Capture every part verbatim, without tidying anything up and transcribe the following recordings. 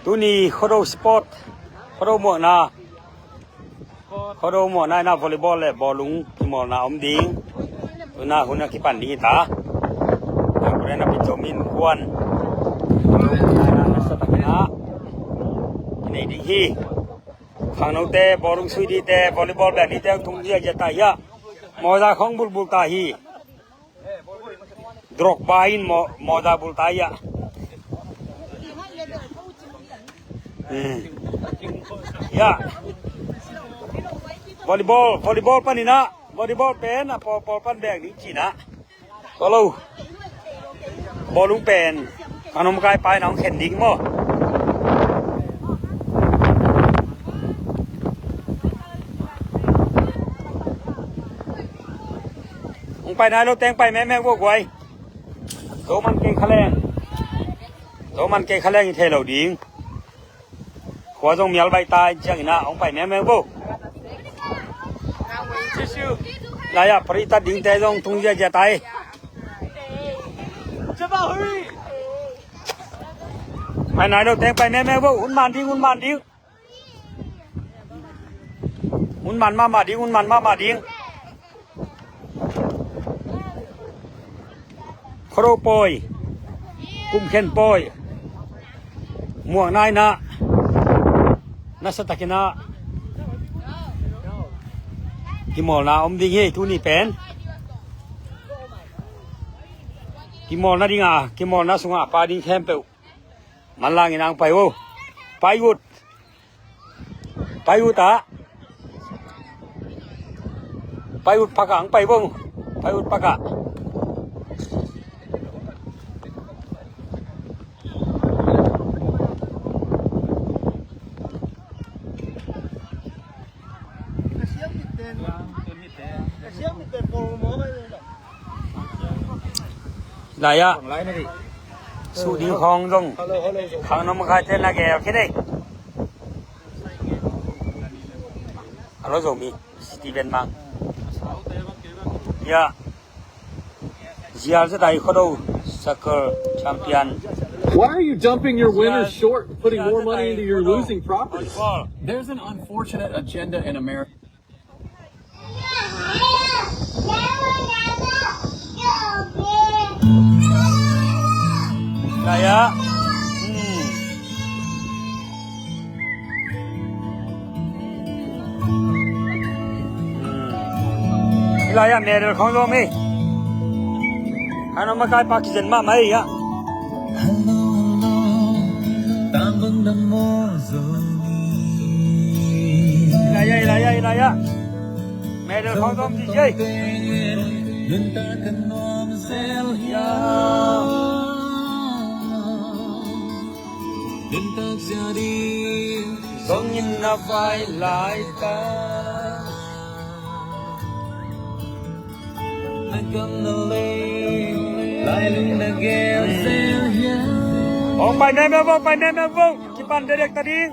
Tuni Khuado Sport, Khuado muakna, Khuado muakna in ah volleyball le bawlung kimawlna om ding. Tuna hun a kipan ding hi ta. Khuado na pin zo min kuan. Khuado muakna in ah na sa takin ah kinei ding hi. Khangnote, bawlung sui dite, volleyball bek dite tung ziahziah ta hi ah. Mawza khong bulbul ta hi. Drogba in mo, mawza bul ta hi ah. Hmm. Ya. Volleyball, volleyball panin ah, volleyball pen a pawl, pawl pan bek ding cin ah. Tua lo. Bawlung pen a nong kai pai na hong khen ding maw? Hong pai nai lo teng pai mekmek vo guai. Zo man kei kha leng. Zo man kei kha leng i thei lo ding. Khua zong mial baih ta in ciangin ah hong pai mekmek vo. Lai ah pari tat dingte zong tung ziahziah ta hi. Pai nai lo teng pai mekmek vo. Hun man ding, hun man ding. Hun man mahmah ding, hun man mahmah ding. Khuado pawi, kum khen pawi, muakna in ah na sa takin ah kimawlna om ding hi. Tuni pen kimawlna ding a, kimawlna sungah a pa ding khempeuh manlangin ang pai vo. Pai ut. Pai ut ah. Pai ut pak ah ang pai vo. Pai ut pak ah. Lai ah. Suh ding khawng zong. Khang nong makaite na gel kei dei. Hello Zomi, Steven Mang. Ya. Zial Zedai Khuado soccer champion. Why are you dumping your winners short and putting more money into your losing property? There's an unfortunate agenda in America. Lai ah. Hmm. Hmm. Lai ah medal khong zong mi. Hano makai pak kizen mahmah hi ah. Lai ah, lai ah, lai ah. Medal khong zong ti jai. Zongin na vai lai ta. Hong pai meme vo, pai meme vo. Kipan dedek tadi.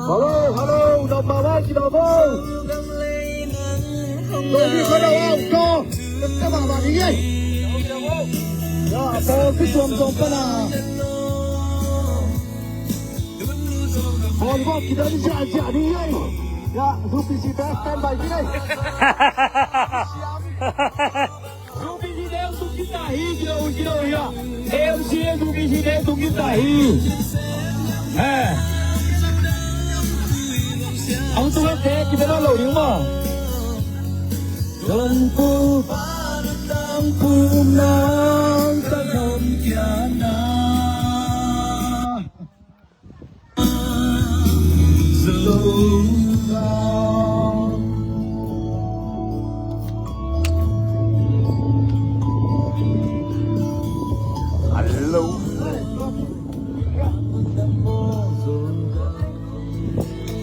Hello, hello, number one, number one. Hello, hello, hello. Ya, apa kita tuan-tuan pala. Bawlung kita ni siap-siap ni, eh. Ya, U P C best standby ni, eh. U P C te tung kita hi, kita tung kita hi, ya. M C A U P C te tung kita hi. Eh. Ang tuan te kita na lo ni ma. Lampu, lampu nang ta gam kia na.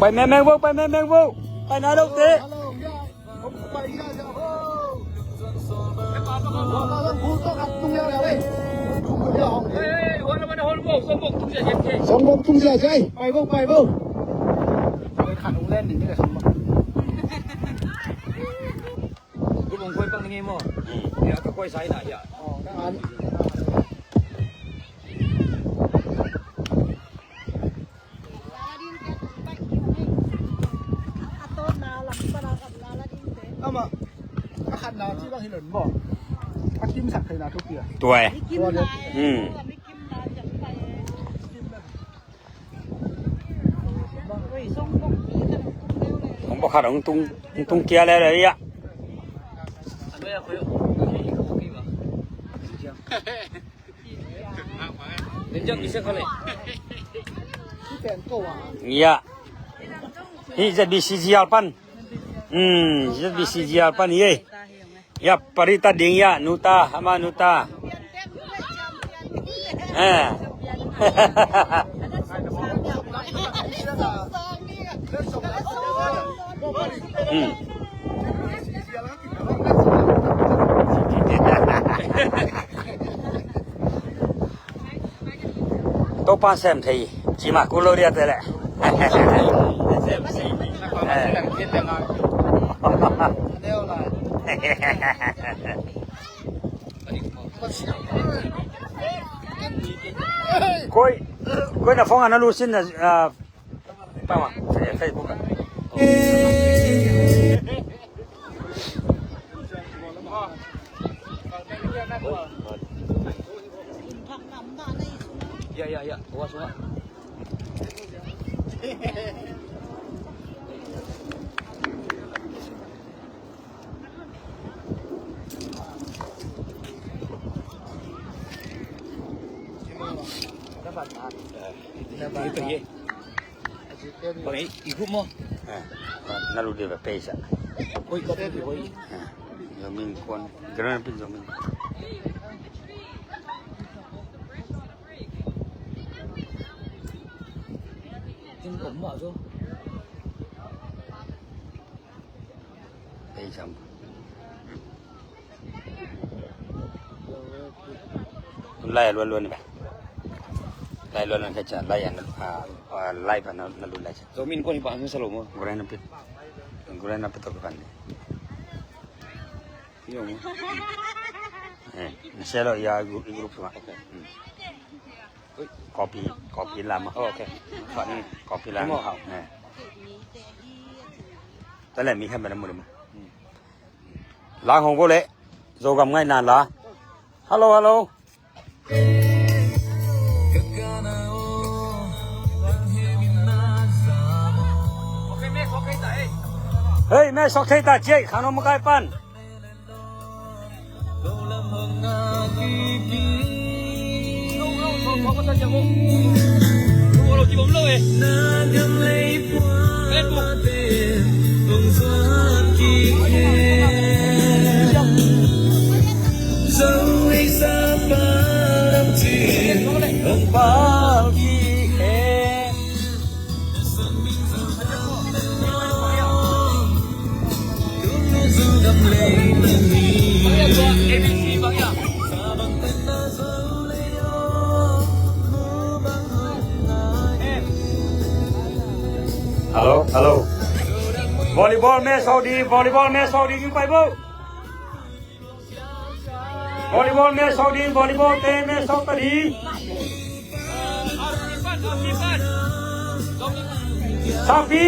Pai meng meng vo, pai meng meng vo. Pai na lo te. Song bom tung sia jai. Pai bo, pai bo. Pai khat ung len ni ka song bom. Gu bom koi pang ni mo. Ya, ka koi sai na ya. Ama, a khatna ci bang hi lon maw? A kimsak theihna thupi a. Tua e. Tua le. Hmm. Hong pakhat hong tung, hong tung kia lele ia. Ia. Hih Z B C G R pan. Hmm, Z B C G R pan hi ei. Ia, pari ta ding ia, nuta, ama nuta. Eh. Hmm. Topa sem thei, ci ma ku lo dia te le. Eh. Koi, koi na phone ana lu sin na, ah, pa ma, eh, Facebook ah. Ya, ya, ya. Tua sungah. Bang i, i group mo. Eh, na lu dia ba pesa. Oi, ka dia, oi. Eh, Zomi Innkuan. Granada Zomi Innkuan. Tin kom ma so. Pesa. Lai a luan luan ni ba. Lai luan luan ka ca, lai a na, ah, ah, lai pa na, na lu lai ca. Zomi Innkuan i ba hang sa lo mo. Gurai na pit. Gurai na pit to ka pan ni. Iyo mo. Eh, na share lo ia group, group ma. Okay. Hmm. Copy, copy lam ma. Oh, okay. Copy lam ma. Eh. Ta le mi khan ba na mu le ma. Hmm. Lang hong bo le. Zogam ngai na la. Hello, hello. Hei, me sok thei ta ciai, khang nong makai pan. Hello, hello. Volleyball match sawt ding, volleyball match sawt ding, pai bo. Volleyball match sawt ding, volleyball te match sawt ta ding. Sapi,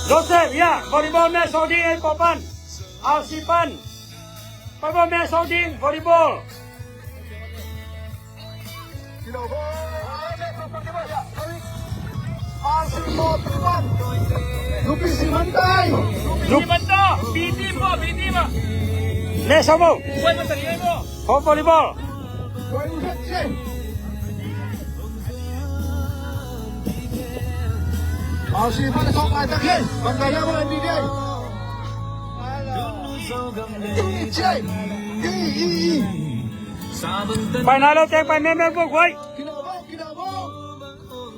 Joseph, ya, volleyball match sawt ding, eh, ko pan. Alsi pan. Volleyball match sawt ding, volleyball. Match sawt bo. Hop volleyball. Pai na lo teng pai meme bo guai.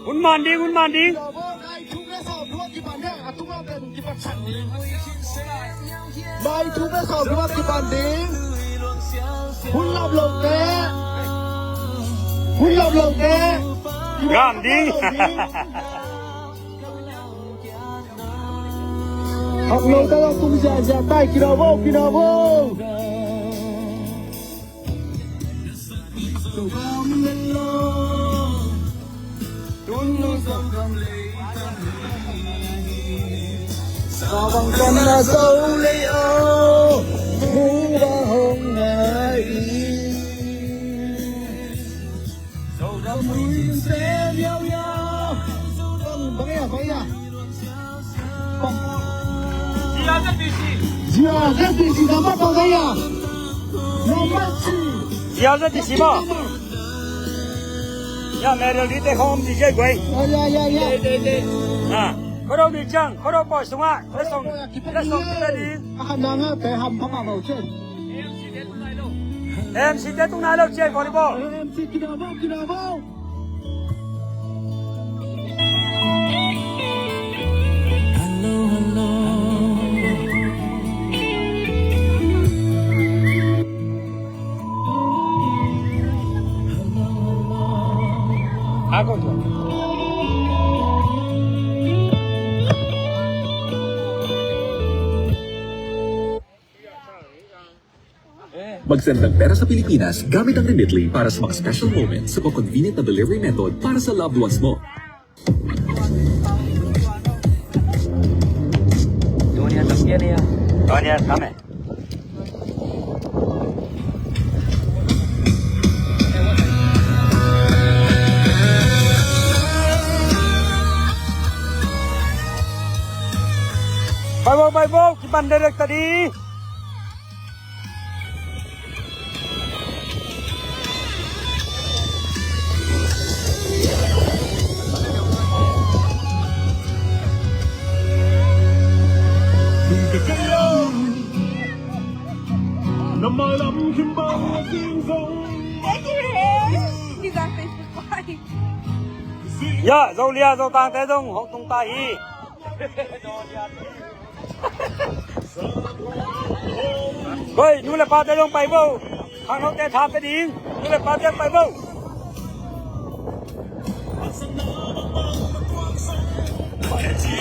Hun man ding, hun man ding. Bai thu ka sawm kibat kipan ding. Hun lam lo te. Hun lam lo te. Gam ding. Hak lo ta lo tung zia zia tai kina bo, kina bo. Sa bang kan na zo lei o, mu ba hong ngai. Zo gam muin se yau yau. Bang ya, bang ya. Bang. G R Z B C. G R Z B C, number bang ya. Number three. G R Z B C maw. Ya, medal ding te khawng om ding ci guai. Ya, ya, ya, ya. Ah, khuado ding ciang, khuado pawi sungah. Let's go. Let's go. A khat na ngah te ham pha mah lo ci. M C te tung nai lo ci volleyball. M C kina vo, kina vo. Mag-send ng pera sa Pilipinas gamit ang Remitly para sa mga special moments sa convenient na delivery method para sa loved ones mo. Donya, tapia niya. Donya, tama. Pai bo, pai bo, kipan direct tadi. Ya, Zolia, Zotangte zong hong tung ta hi. Koi, nu le pate zong pai bo. Khangnote tha pe ding. Nu le pate pai bo.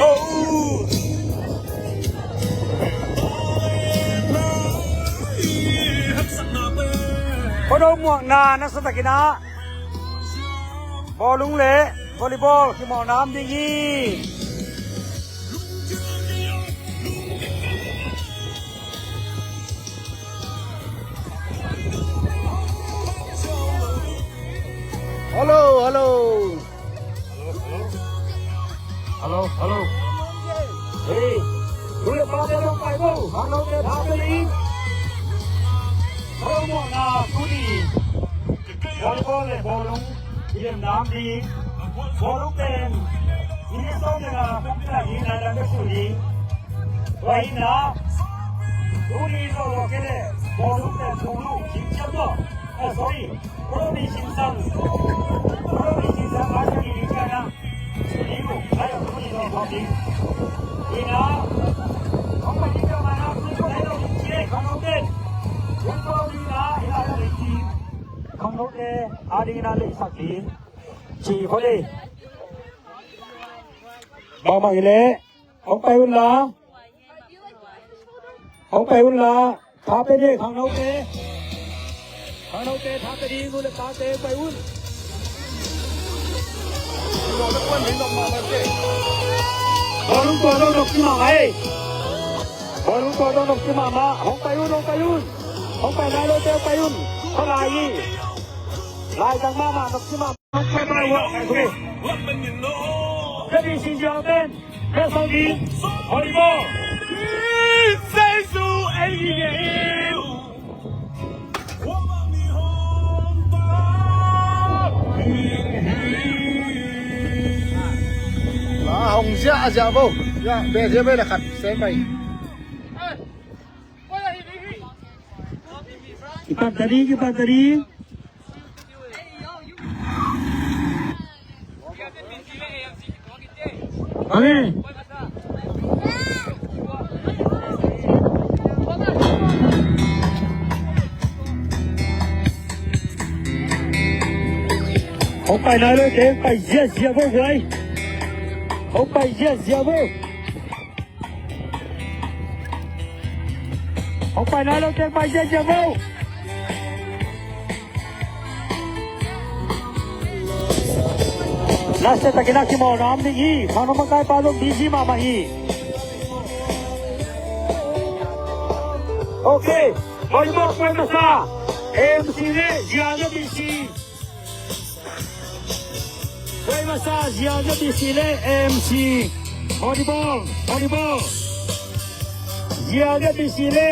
Oh. Khuado muakna na sa takin ah. Bawlung le volleyball kimawhna om ding hi. Hello, hello. Hello, hello. Hey, nu le pate zong pai bo. Hello, te tha pe ding. Hello, muakna tuni. Volleyball le bawlung i liamna om ding. Bawlung pen i ni sawm le nga pumpi lai ding, nai lam bek suh ding. Tua hi na, tuni zawh zawh kei leh bawlung pen thulu kim ciam lo. Eh, sorry. Promi Sinsang. Promi Sinsang a sa ki ding ciang na. Suli uh ai a tuni zawh zawh ding. Hi na. Hong pai ding ciang na, tuni zawh lai lo ding ci ei khangnote. Hong pai ding na, hi na, hi na, hi na. Khangnote adingin a leihsak ding ci khol ei. Bangmah hi leh hong pai un la. Hong pai un la. Tha pe ding khangnote. Khangnote tha pe ding, nu le pate pai un. Bawlung tua zong nop ci mahmah ei. Bawlung tua zong nop ci mahmah. Hong pai un, hong pai un. Hong pai nai lote hong pai un. Khualai hi. Laizang mahmah, nop ci mahmah. Hong pai pai un. Ka di si ziau ten. Ka song di. Hong di bo. Seisu ei di. Hong ziah a ziah bo. Ziah, beh ziah beh le khat sem pai. Kipan tadi, kipan tadi. Hong pai nai lo te, pai ziahziah bo guai. Hong pai ziahziah bo. Hong pai nai lo te, pai ziahziah bo. Nasia takin a kimawl nam ding hi. Khangno makaipa zong busy mahmah hi. Ok. Volleyball poi masa. A M C le Z R Z B C. Poi masa Z R Z B C le A M C. Volleyball, volleyball. Z R Z B C le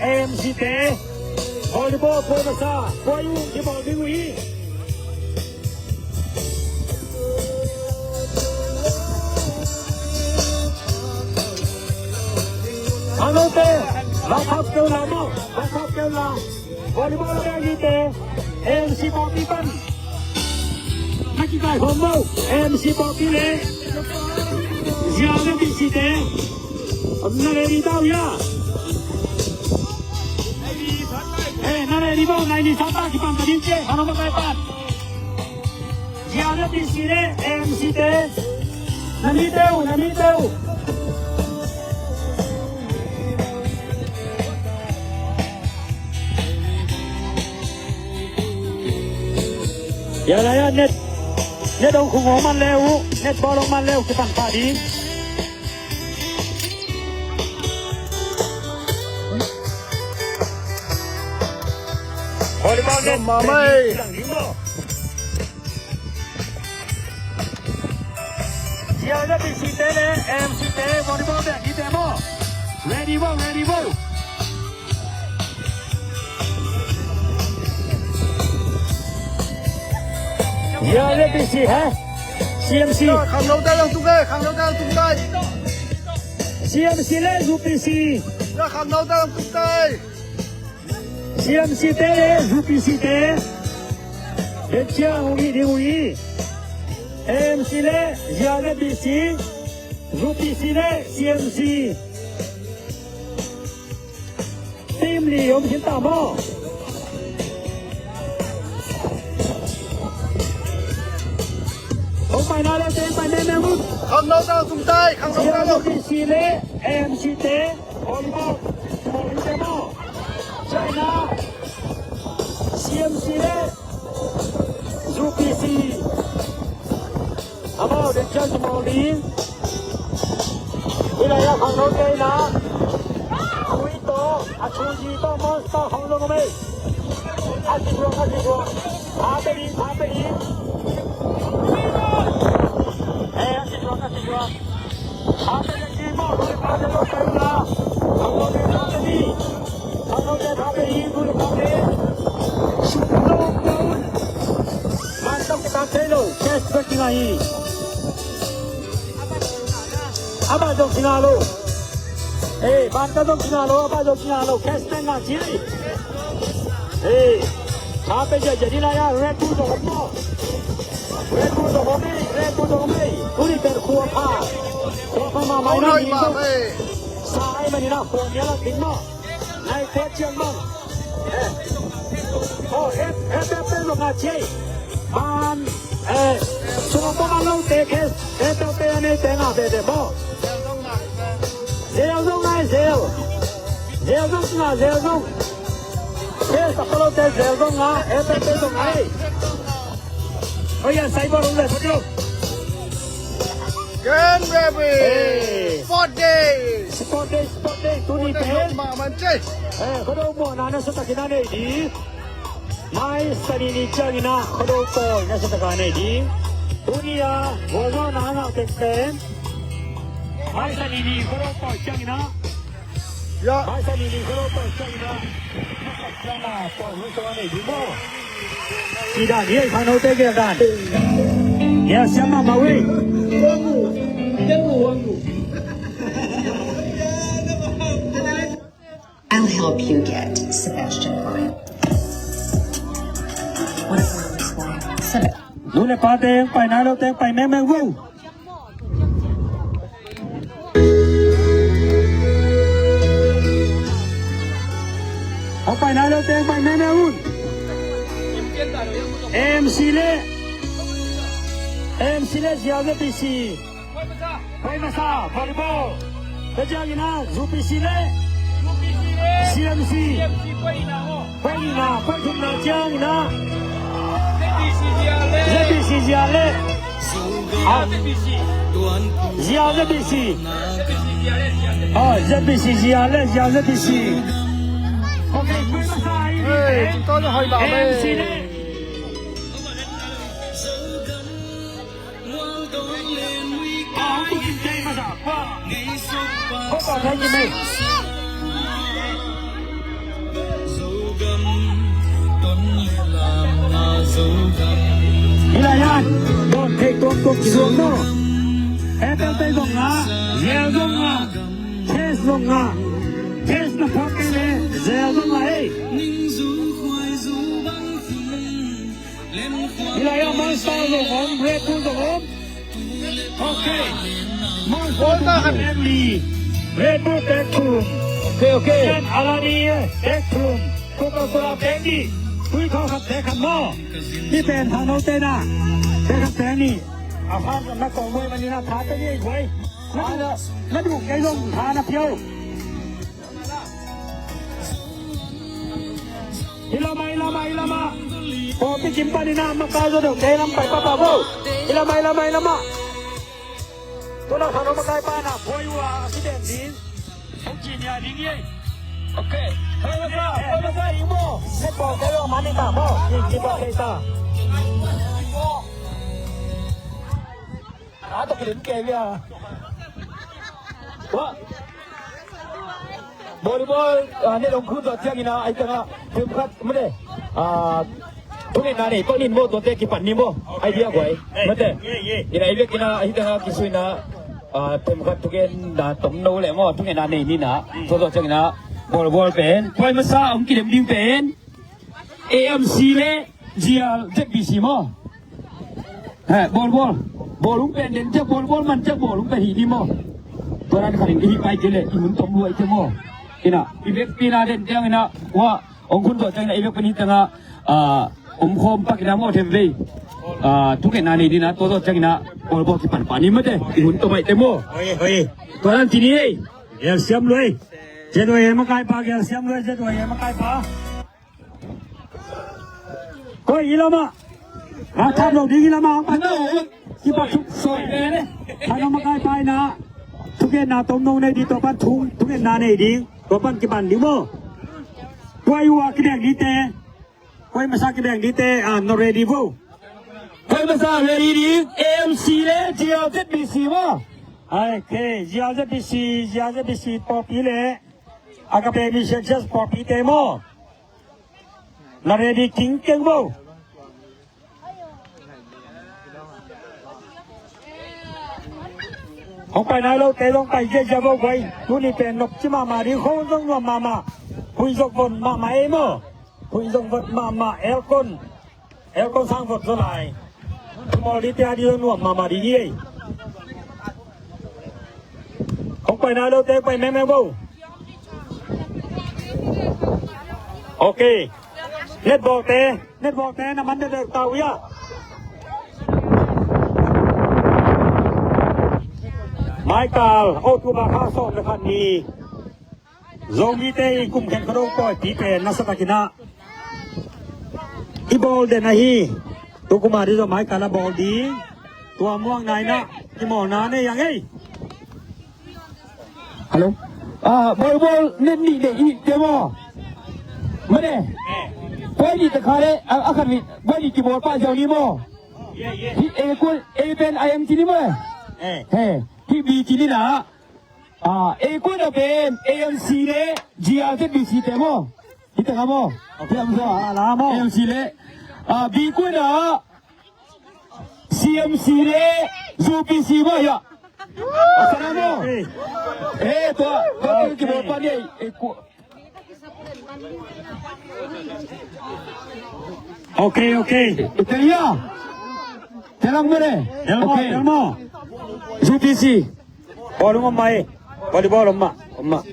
A M C te. Volleyball poi masa. Poi uh, kimawl ding uh hi. Khangnote, va khap kei un la maw, va khap kei un la. Volleyball a bek nite, A M C pawlpi pan. Na kikaikhawm vo, A M C pawlpi le Z R Z B C te. Na ready ta uh hia? Eh, na ready vo, na ready ta uh hia? Kipan ka ding ci e, khangno makai pan. Z R Z B C le A M C te. Na mite uh, na mite uh. Ya la ya, net. Net ong khung ong man le uh, net ball ong man le uh, kipan pah ding. Volleyball net, mama, eh. Z R Z B C te le A M C te, volleyball net, kite maw. Ready vo, ready vo. Z R Z B C, ha? C M C. Khangnote zong tung e, khangnote zong tung tai. C M C le U P C. Khangnote zong tung tai. C M C te le U P C te. Bek ciang hong hi ding uh hi. A M C le Z R Z B C. U P C le C M C. Team li om khin ta maw. Hong pai na le te, pai ne ne mun. Khangnote zong tung tai, khangnote zong. C M C le A M C te, volleyball, volleyball te maw. China, C M C le U P C. Amau den ciang kimawl ding. Hih lai-ah khangnote in ah, tui tawh, a thuzi tawh, monster khong zong om ei. A kituak, a kituak. Pha pia ding, pha pia ding. Eh, a kituak, a kituak. Pha pia ding, pha pia ding, pha pia ding, pha pia ding. Khangnote pha pia ding. Khangnote pha pia ding, tu le pha pia ding. Suk lo, lo. Man tawh kitam thei lo, cash bek kingah hi. A bat zong kingah lo. Eh, man tawh zong kingah lo, a bat zong kingah lo, cash bek ngah ci. Eh, pha pia ziahziah ni lai-ah, Red Bull zong om maw. Red Bull zong om ei, Red Bull zong om ei. Tuni pen khua pha. Khua pha mahmah, oh, na ning zong. Sa ai manin ah khua nial a ding maw. Nai khua ciang bang. Eh. Oh, eh, eh, eh, eh, zong a ci. Man, eh, sung bang a lote, eh, eh, eh, eh, a neite ngah veve maw. Zel zong ngai, zel. Zel zong ngah, zel zong. Eh, sa pa lote, zel zong ngah, eh, eh, eh, zong ngai. Oi, yan, sai bawlung le, pha ding. Gen Rabbit. Hey. Sport Day. Sport Day, Sport Day. Tuni pen. Sport Day, mah man cei. Eh, Khuado mawhna nasia takin a nei ding. Mai Sani ni ciangin ah Khuado pawi nasia takin a nei ding. Tuni a, vualzawhna a ngah pen pen. Mai Sani ni Khuado pawi ciangin ah. Ya. Mai Sani ni Khuado pawi ciangin ah. Ci dan hi ei, khangnote gel dan. Gel siam mahmah uh ei. I'll help you get Sebastian home. What if we were going? Seb- Nu le pate, pai nai lote, pai mengmeng vo. Hong pai nai lote, pai mengmeng un. A M C le, A M C le Z R Z B C. Poi masa, volleyball. Tua ciangin ah, U P C le, C M C. Poi nihna, poi thumna ciangin ah, Z B C Z R le. Zia Z B C. Oh, Z B C, Zia le, Zia Z B C. Okay, pui masa hi. Hey, M C le. Hi lai ah, dawn theih tuamtuam kizuak no. Apple tei zong ngah, zel zong ngah, Chess zong ngah, Chess na phuak kei le, zel zong ngah ei. Hi lai ah Monster zong om, Red Bull zong om. Okay. Monster zong om, em li. Red Bull tek thum. Okay, okay. Then Alani tek thum. Coca-Cola tek nih. Tui khawh khat tek khat maw. Hih pen thang no te na. Tek khat tek nih. A phan na kong muai man ni na tha te ni ei guai. Na duh, na duh kei zong tha na pia o. Hi lam ah, hi lam ah, hi lam ah. Pawlpi kim panin ah makai zaw deuh kei lam pai papa bo. Hi lam ah, hi lam ah, hi lam ah. Tuna thang no makai pa na buai uh a, a kidem ding. Hong ci nia ding hi. Okay. Pawlpi masa, pawlpi masa, hi bo. Netball kei zong man ni ta bo. Hi, hi bo kei ta. A tawh kilim kei via. Wah. Volleyball, ah, net hong khun zawh ciangin ah, ahi tangah, themkhat, mate. Ah, thungetna nei, panin maw, tuate kipan ni maw. Idea guai. Mate. Ina, i vekin ah, ahi tangah, kisuina, ah, themkhat thungetna tomno le maw, thungetna nei ni na. Tua zawh ciangin ah, volleyball pen. Poi masa, hong kidem ding pen. A M C le G R Z B C maw. He, bawl, bawl. Bawl hong pen den ciang, bawl, bawl man ciang bawl hong pen hi ding maw. Tua dan khat in i hih pai kei leh i hun tom lua i te maw. Ina, i vekpi na den ciang ina, wa, hong khun zawh ciang ina i vek pen hi ciang a, ah, om khawm pak ina maw them vei. Ah, thungetna nei ding ina, tua zawh ciang ina, bawl, bawl kipan pah ni mate, i hun tom a i te maw. Hoi, hoi. Tua dan ci ni ei. Gelsiam lua ei. Z Y A makai pa, gelsiam lua ei, Z Y A makai pa. Koi, i lam ah. A, tham lo ding i lam ah, hong pan lo. Kipan thuk soi. Thang no makai pa ina. Thungetna tomno nei ding, tua pan thung, thungetna nei ding. Tua pan kipan ding maw. Tua i uh a kidek ding te. Koi masa kidek ding te, a, no ready bo. Koi masa ready ding, A M C le G R Z B C maw. Ai, okay, G R Z B C, G R Z B C pawlpi le. Agape Mission Church pawlpi te maw. Na ready kingkeng bo. Hong pai nai lo te zong pai ziahziah bo guai. Tuni pen nop ci mahmah ding, khuahun zong nuam mahmah. Huih zong vot mahmah ei maw. Huih zong vot mahmah, aircon. Aircon sang vot zaw lai. Mawl ding te a ding zong nuam mahmah ding hi ei. Hong pai nai lo te pai mengmeng bo. Okay. Netball te, netball te na man deuhdeuh ta uh ia. Maikal, October kha sawm le khat ni. Zomite i kum khen kha dong pawipi pen nasa takin ah i bawl den ahi. Tu kum a ding zong Maikal a bawl ding. Tua muang nai na, i mawlna nei ang ei. Hello. Ah, bawl bawl net nih deih i te maw. Mane. Bawl nih te kha le, ah, a khat nih, bawl nih kibawl pah ziau ni maw. Hi, eh, kun, eh, pen I M C ni maw. Eh. He, hi bi ci ni na. Ah, eh, kun a pen A M C le G R Z B C te maw. Hi te kha maw. Okay. Hi am so. Ah, la maw. A M C le. Ah, bi kun a. C M C le, U P C maw, ya. Asana maw. Eh, tua, tua, tua, kibawl pan ni, eh, ku- Okay, okay. Tel ya. Tel ang mere. Tel maw, okay. Tel maw. U P C. Bawlung om mah e. Volleyball om mah. Om mah.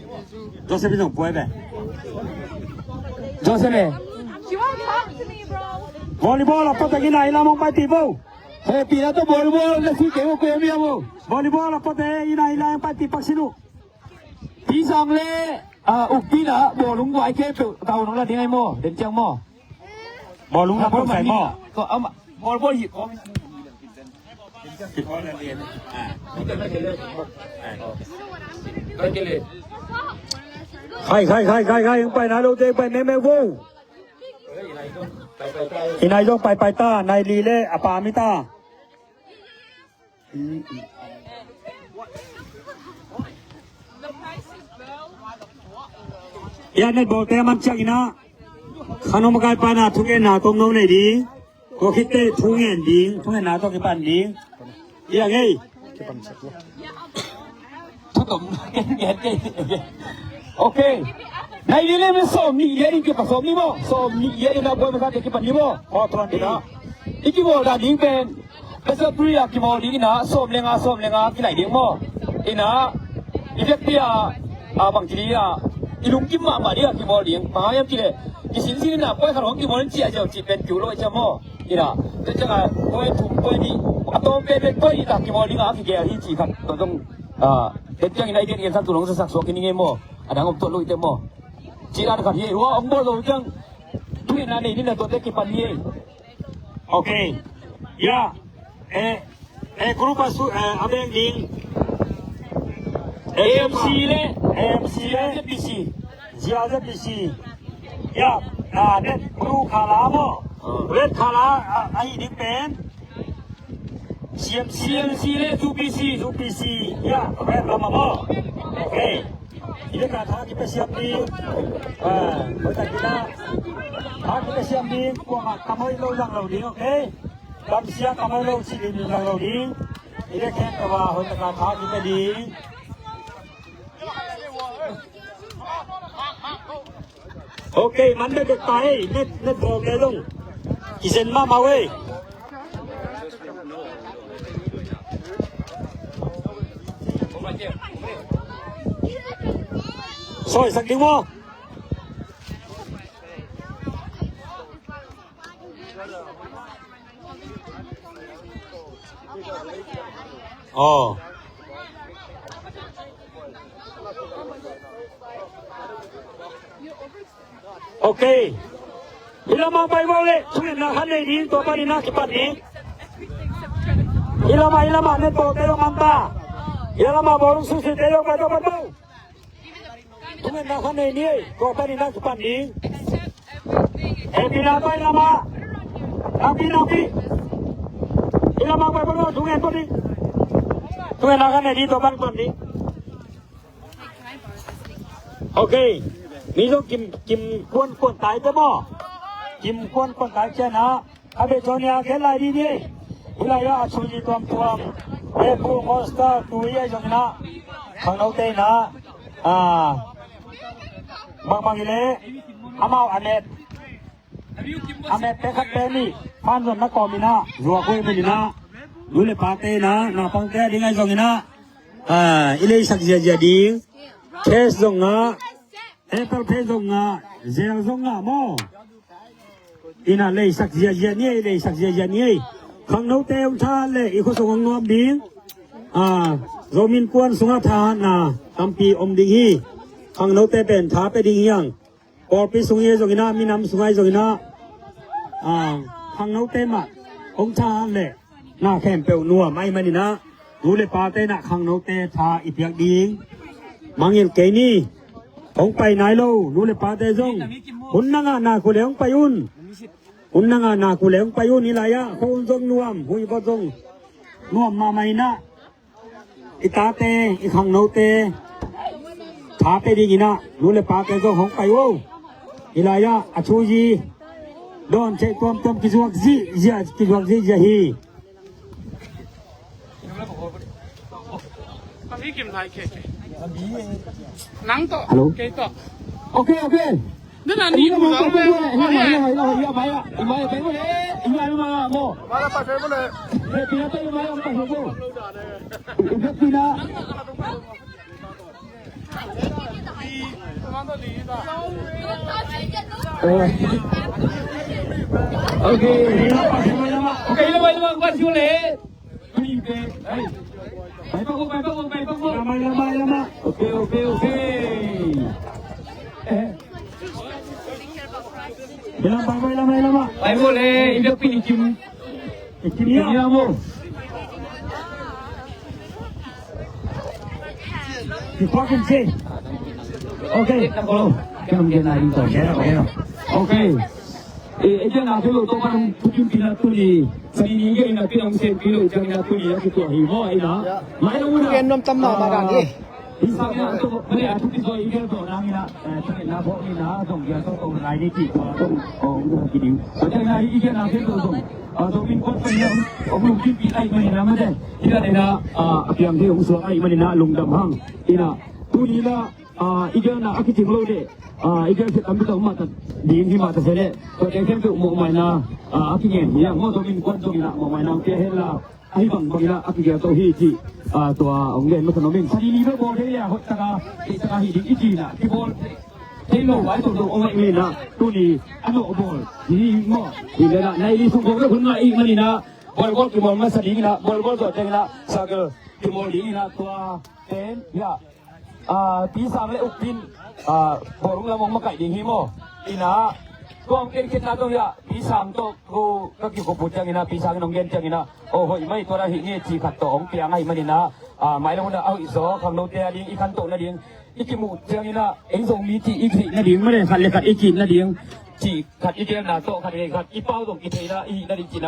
Joseph in zong buai ve. Joseph e. She won't talk to me, bro. Volleyball a pawt a gina i lam hong paipih vo. He, pina tawh volleyball na si kei vo, kei mi a vo. Volleyball a pawt a gina i lam hong paipih pak sin uh. Pi sang le, a, uk pina, bawlung guai kei peuh, kau nong la ding ai maw, den ciang maw. Bawlung na pawt sai maw. Ko ama, volleyball hi ko. Khai, khai, khai, khai, khai, hong pai nai lote, hong pai mekmek vo. I nai zong paipai ta, nai li le a pam hi ta. Ya, netball te man ciang ina. Khan hong makai pana thugenna tawm no nei ding. Tua khitte thungen ding, thungenna tawh kipan ding. Ia ngei. Thutom gen gen gen. Ok. Nai li le me sawm nih ia ding kipan, sawm nih maw. Sawm nih ia ding na buai masa te kipan ding maw. Khaw thuan ding na. I kibawl dan ding pen. Best of three a kibawl ding ina, sawm le nga, sawm le nga kilai ding maw. Ina, i vekpi a, a bang ci ding a, i lungkim mahmah ding a kibawl ding. Bang hang hiam cih leh, kisinsin ina, point khat hong kibawl in ciah ziau cih pen kiu lo i ciah maw. Ina, tua ciang a, point thum, point nih, a tawm pen pen point nih ta kibawl ding a, a kigel hi cih khat. Tua zong, a, tua ciang ina i gen gen sak tu nong sak suak khin ing ei maw. A dang om tuat lo i te maw. Cih dan khat hi, hua hong bawl lo ciang, tu ina nei ding na tuate kipan hi ei. Ok. Ya. Eh, eh, group a su, eh, a beng ding. A M C le. A M C le. Z B C. Z B C. Ya. Ah, net blue color maw. Oh. Red color, ah, a hi ding pen. C M C. C M C le, Z B C. Z B C. Ya, red lam maw. Ok. I deka tha kipia siam ding. Ah, hoih takin ah. Tha kipia siam ding. Kuamah tam hoih lo zang lo ding, ok? Damsia tam hoih lo cih lim zang lo ding. I dek khempeuh ah hoih taka tha kipia ding. Ok, man bekbek ta ei, net, netball te zong. Kisen mahmah ei. Sawisak ding maw? Oh. Ok. Hih lamah pai vawh leh, thungetna khat nei ding, tua panin ah kipan ding. Hih lamah, hih lamah, netball te zong man ta. Hih lamah bawlung suhsuhte zong pai, tua pan vawh. Thungetna khat nei ni ei, tua panin ah kipan ding. Hei, pina pai lamah. Nakpi, nakpi. Hih lamah pai vawh, thungen vawh ding. Thungetna khat nei ding, tua pan kipan ding. Ok. Mi zong kim, kim kuan kuan tai te maw. Kim kuan kuan tai cian ah. A beh Johnny a gen lai dih ni. Hih lai ah a thu zi tuamtuam. Red Bull Monster tu i ai zong ina. Khangnote ina. Ah. Bangbang i leh. Amau a net. A mette khat te nih, fan zonna kawm ina, zuak huai pen ina, nu le pate ina, naupangte a ding ahi zong ina, ah, i leisak ziazia ding, cash zong ngah, Apple Pay zong ngah, Zelle zong ngah maw. Ina leisak ziazia ni ei, leisak ziazia ni ei. Khangnote hong tha le, i khuasung hong nuam ding. Ah, Zomi Innkuan sungah thahatna tampi om ding hi. Khangnote pen tha pia ding hi hang. Pawlpi sung hi zong ina, minam sung hi zong ina, ah, khangnote mah hong tha le na khempeuh nuam ahih manin ah, nu le pate na khangnote tha i piak ding mangngilh kei ni. Hong pai nai lo nu le pate zong, hun na ngah nak uh leh hong pai un. Hun na ngah nak uh leh hong pai un. Hih lai ah khuahun zong nuam, huihvot zong nuam mahmah ina. I tate, i khangnote tha pia ding ina, nu le pate zong hong pai o. Hih lai ah a thu zi dawn theih tuamtuam kizuak zihziah, kizuak zihziah hi. Nang tawh. Hello. Kei tawh. Ok, ok. Ok. Ok. Lamai, lamai, lamai. Ok, ok, ok. Lamai, lamai, lamai. Pai bo le, i biakpi i kim. I kim ya mo. Kipak in ci. Ok, tak ko lo. Kan hong gen na in tawh. Ok. Eh, eh, gen na ko lo tawh kan hong putin pina tuni. Sani ni gen na pina hong sen pilo gen na tuni ya kitua hi mo ina. Mai lo na. Gen nom tam na ma dan hi. Hi sang ina to mane a tuki zoi gen to nang ina. Eh, tuki na bo ina zong gen to to nai ni ki to. Oh, ina ki ding. Ina hi gen na gen to zong. Ah, to min kot ina. Oh, min ki ai mani na mate. Ina ina, ah, a piang thei hong suak ai mani na lungdam hang. Ina, tuni na, ah, i gelna a kicing lo deh, ah, i gel khe tampi tak mah ta ding hi mah ta se leh. Tua teng khempeuh mawhmaina, ah, a kingen hi ang. Maw tua min kuan zong ina mawhmaina hong pia hen la, ahi bangbang ina a kigel to hi cih, ah, tua hong gen masa nuam ing. Sani ni bek bawl thei leh a hoih taka, hoih taka hi ding i ci ina, kibawl thei lo vai tawh zong hong aih ina, tuni a nawh bawl hi maw. Hi leh na, nai li sung kong bek hun ngah ih man ina, volleyball kimawl masa ding ina, volleyball zawh teng ina, circle kimawl ding ina, tua pen, ya. Ah, Pi Sang le Uk Pin, ah, bawlung lam hong makaih ding hi maw. Ina, tua hong ken khitna tawh hi a, Pi Sang tawh ko ka kikoput ciang ina, Pi Sang in hong gen ciang ina, oh, hoih mai tua dah hih nge ci khat tawh hong piang ahih man ina, ah, mailam hun a hoih zaw khangnote a ding i khantoh nading, i kimuh ciang ina, ei Zomi ci i kihih nading, mane khat le khat i kihih nading, ci khat i gelna tawh khat le khat i pau zong kithei ina, i hih nading cihna.